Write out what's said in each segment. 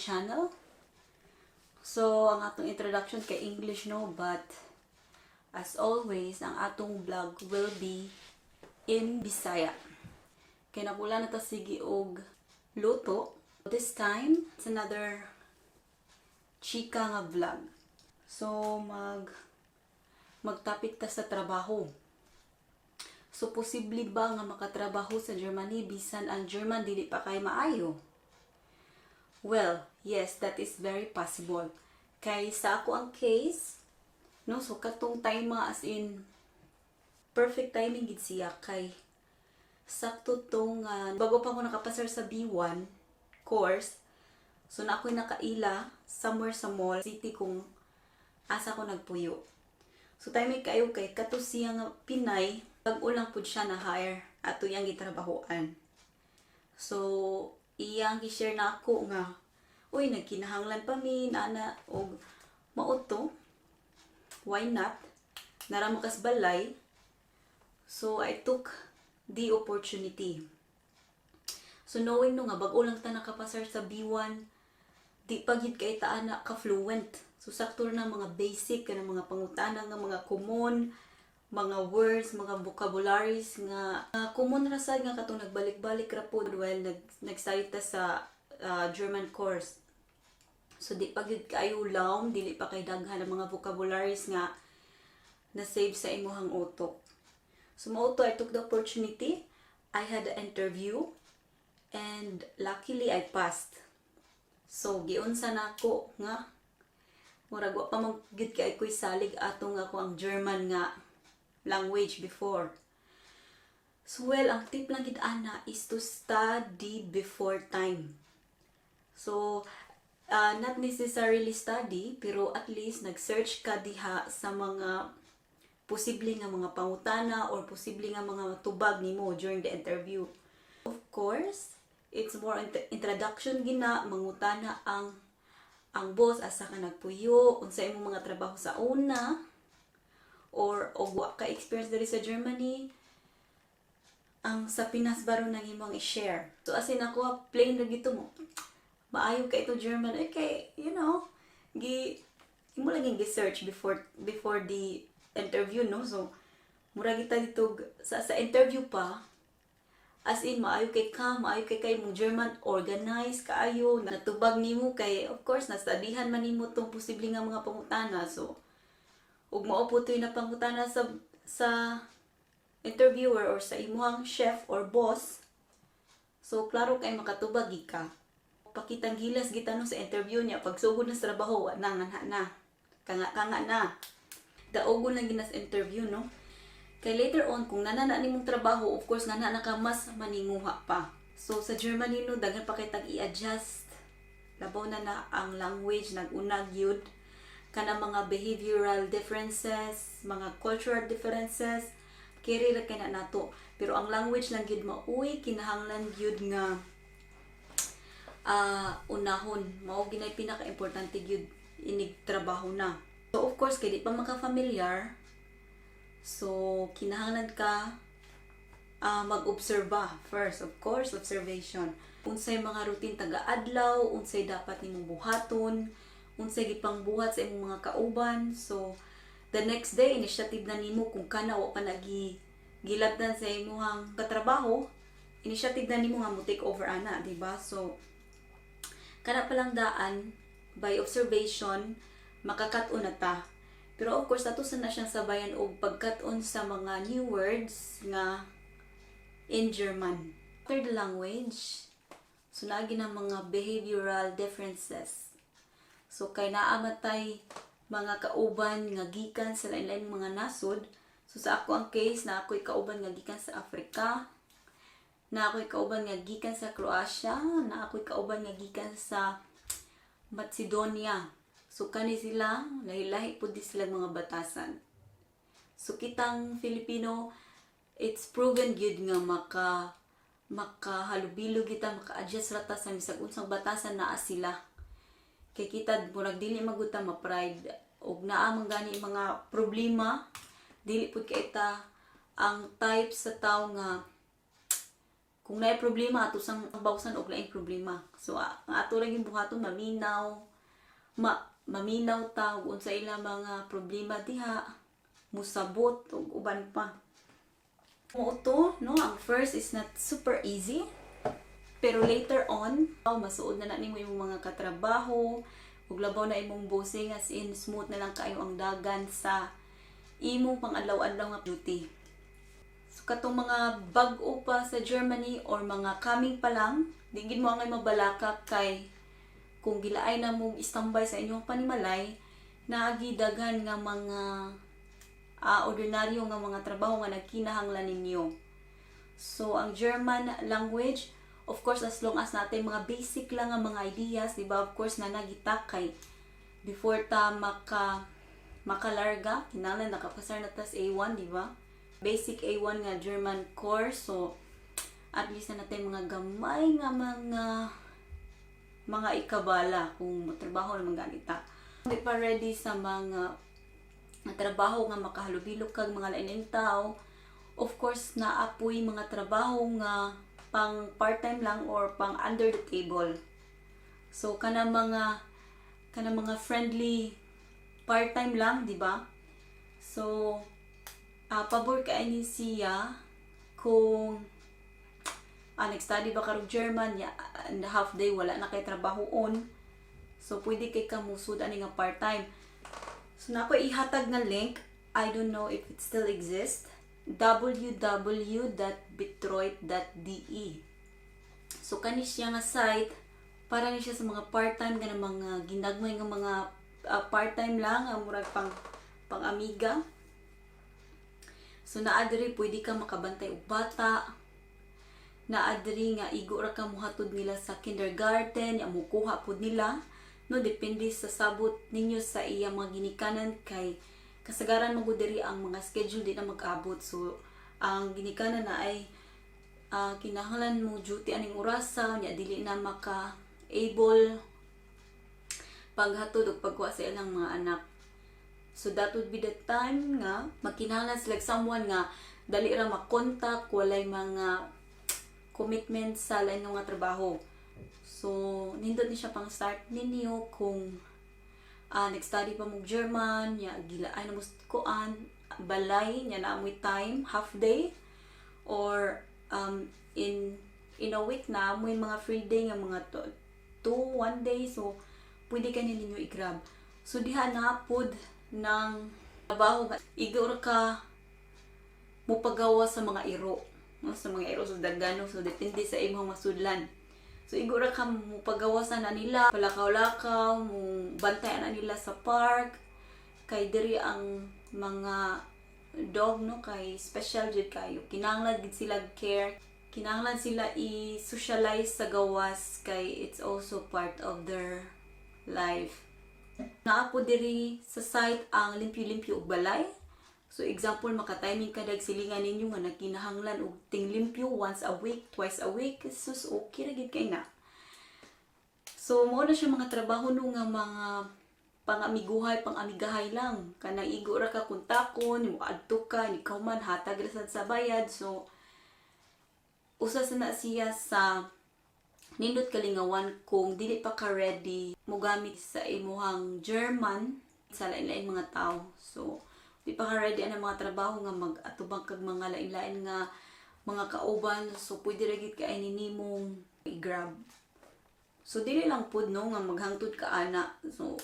channel. So, ang atong introduction kay English, no, but as always, ang atong vlog will be in Bisaya. Kay napula na ta sige og luto. This time, it's another chika nga vlog. So, magtopic ta sa trabaho. So, posible ba nga makatrabaho sa Germany bisan ang German dili pa kay maayo? Well, yes, that is very possible. Kay sa ako ang case, no, so katong time as in perfect timing gid siya kay sakto tong bago pa ko nakapasar sa B1 course. So na ako'y nakaila somewhere sa mall city kung asa ko nagpuyo. So timing kayo kay kato siya nga Pinay, bag-o lang pud siya na hire ato iyang gitrabahoan. So iyang gi-share na ako nga, "Uy, nagkinahanglan pa mi ana," og mao to. Why not? Nara mo kas balay. So I took the opportunity. So knowing no nga bag-o lang ta nakapasar sa B1, di pa gid kay ta ana ka fluent. So sakto na mga basic kanang mga pangutana nga mga common mga words, mga vocabularies nga common ra sad nga katong nagbalik-balik ra pod while nag-study ta sa German course. So di pa gyud kaayo lawom, dili pa kay daghan ang mga vocabularies nga na-save sa imuhang utok. So mao to, I took the opportunity. I had an interview and luckily I passed. So giunsa nako nga murag wa pa man gyud kay ko'y salig atong ako ang German nga language before. So well, ang tip lang gid ana is to study before time. So, not necessarily study, pero at least nag-search ka diha sa mga posible nga mga pangutana or posible nga mga tubag nimo during the interview. Of course, it's more introduction gina, mangutana ang boss asa ka nagpuyo, unsa imong mga trabaho sa una, or og wa ka experience diri sa Germany, ang sa Pinas ba ron nang imong i-share. So as in ako, plain ra gito mo. Maayo ka ito German, okay, gi imo lang yung gi-search before the interview, no? So mura kita dito sa interview pa, as in maayo kay ka, maayo kay mong German, organize kaayo, natubag nimo kay of course nastudyhan man nimo tong posible nga mga pangutana. So ug mao po to'y na pangutana sa interviewer or sa imuhang chef or boss. So klaro kay makatubag gid ka. Pakitang gilas gita no sa interview niya, pagsugod na sa trabaho, wa na nganha na. Kanga-kanga na. Daugon lang gina sa interview, no? Kay later on kung nana na nimong trabaho, of course nga na ka mas maninguha pa. So sa Germany no, daghan pa kay tag i-adjust. Labaw na na ang language nag-unag yun kana mga behavioral differences, mga cultural differences, kiri ra kay na nato. Pero ang language lang gyud maoy kinahanglan gyud nga unahon. Mao ginay pinaka-importante gyud inig trabaho na. So of course kay di pa maka-familiar, so kinahanglan ka mag-obserba first. Of course, observation. Unsay mga routine taga-adlaw, unsay dapat nimong buhaton, unsay gipangbuhat sa imong mga kauban. So, the next day, initiative na nimo kung kana wa pa nagi gilabdan sa imong katrabaho, initiative na nimo nga mo take over ana, di ba? So, kana pa lang daan, by observation, makakat-on na ta. Pero of course, ato sa na siyang sabayan og pagkat-on sa mga new words nga in German. After the language, so naagi na mga behavioral differences. So kay naa man tay mga kauban nga gikan sa lain-lain mga nasod. So sa ako ang case na ako'y kauban nga gikan sa Africa, na ako'y kauban nga gikan sa Croatia, na ako'y kauban nga gikan sa Macedonia. So kani sila, lahi-lahi pud di sila mga batasan. So kitang Filipino, it's proven gyud nga makahalubilo kita, maka-adjust ra ta sa bisag unsang batasan naa sila. Kay kita murag dili magud ta ma-pride og naa man gani mga problema, dili pud kay ta ang type sa tawo nga Kung naay problema, ato sang bawsan og laing problema. So ang ato lang yung buhaton, maminaw, maminaw ta ug unsa ila mga problema diha, musabot ug uban pa. Mao to, no, ang first is not super easy. Pero later on, masuod na na nimo imong mga katrabaho, ug labaw na imong bossing, as in smooth na lang kaayo ang dagan sa imong pang-adlaw-adlaw nga duty. So katong mga bag-o pa sa Germany or mga coming pa lang, di gid mo angay mabalaka kay kung gilaay na mong istambay sa inyong panimalay, naagi daghan nga mga ordinaryo nga mga trabaho nga nagkinahanglan ninyo. So ang German language, of course, as long as natin mga basic lang nga mga ideas, di ba? Of course na nagita kay before ta makalarga, kinahanglan nakapasar na tas A1, di ba? Basic A1 nga German course. So at least na natin mga gamay nga mga ikabala kung trabaho naman ganita. Hindi pa ready sa mga trabaho nga makahalubilo kag mga lain tao. Of course, naapoy mga trabaho nga pang part-time lang or pang under the table. So kana mga friendly part-time lang, di ba? So pabor kay ni siya kung nag-study ba karong German ya, and half day wala na kay trabaho on. So pwede kay ka musud ani nga part-time. So na ako ihatag nga link. I don't know if it still exists. www.betreut.de. So kani siya nga site para ni siya sa mga part-time nga mga ginagmay nga mga part-time lang ang murag pang pang amiga. So naa diri pwede ka makabantay og bata. Naa diri nga igo ra ka mohatod nila sa kindergarten, ya mukuha pud nila. No, depende sa sabot ninyo sa iya mga ginikanan kay kasagaran man gud diri ang mga schedule di na mag-abot. So ang ginikanan na ay kinahanglan mo duty aning orasa nya dili na maka able paghatod og pagkuha sa ilang mga anak. So that would be the time nga magkinahanglan sila someone nga dali ra makontak, walay mga commitment sa lain nga mga trabaho. So nindot ni siya pang start ninyo kung nag-study pa mo German, nya gilaay na mo kuan balay, nya naa moy time half day or in a week na moy mga free day nga mga two, one day, so pwede ka ninyo i-grab. So diha na pud ng trabaho nga igo ra ka mopagawa sa mga iro, no? Sa mga iro sa dagano, so depende sa imong masudlan. So igo ra ka mopagawa sa na nila, palakaw-lakaw, mo bantay na nila sa park kay diri ang mga dog, no, kay special jud kayo, kinahanglan gid sila care, kinahanglan sila i-socialize sa gawas kay it's also part of their life. Naa po diri sa site ang limpyo-limpyo og balay. So example, maka-timing ka dag silingan ninyo nga nagkinahanglan og tinglimpyo once a week, twice a week, sus, okay ra gid kay na. So mao na siya mga trabaho, no, nga mga pangamiguhay, pang-amigahay lang. Kanang igo ra ka kontakon, mo adto ka, ikaw man hatag ra sad sa bayad. So usa sa na siya sa nindot kalingawan kung dili pa ka ready mogamit sa imuhang German sa lain-lain mga tao. So, di pa ka ready ang mga trabaho nga mag-atubang kag mga lain-lain nga mga kauban. So, pwede ra gid kay nimong i-grab. So, dili lang pud, no, nga maghangtod ka ana. So,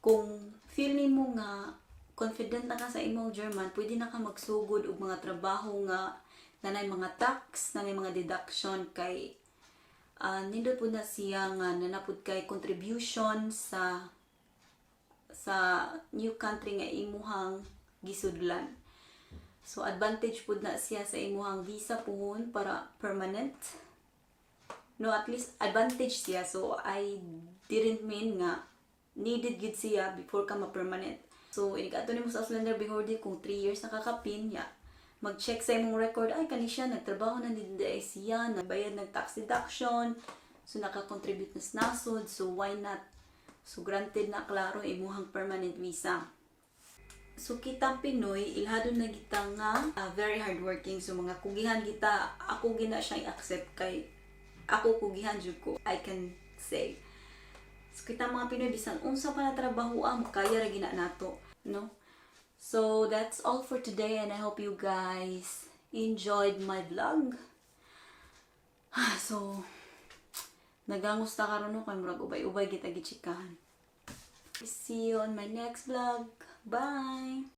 kung feel nimo nga confident na ka sa imong German, pwede na ka magsugod og mga trabaho nga nanay mga tax, nanay mga deduction kay nindot pud na siya nga nanapud kay contribution sa new country nga imuhang gisudlan. So advantage pud na siya sa imuhang visa puhon para permanent. No, at least advantage siya. So I didn't mean nga needed gid siya before ka ma-permanent. So inig ato nimo sa Ausländerbehörde kung 3 years nakakapin ya, mag-check sa imong record, ay, kani siya nagtrabaho na din ay siya, nagbayad ng tax deduction, so naka-contribute na sa nasod, so why not? So granted na klaro imuhang permanent visa. So kitang Pinoy, ilhadon na kita nga very hardworking. So mga kugihan kita, ako gina siya i-accept kay ako kugihan jud ko. I can say. So kita mga Pinoy, bisan unsa pa na trabaho ang kaya ra gina nato, no? So that's all for today and I hope you guys enjoyed my vlog. So nagangos ta karon, no, kay murag ubay-ubay kita gichikahan. See you on my next vlog. Bye!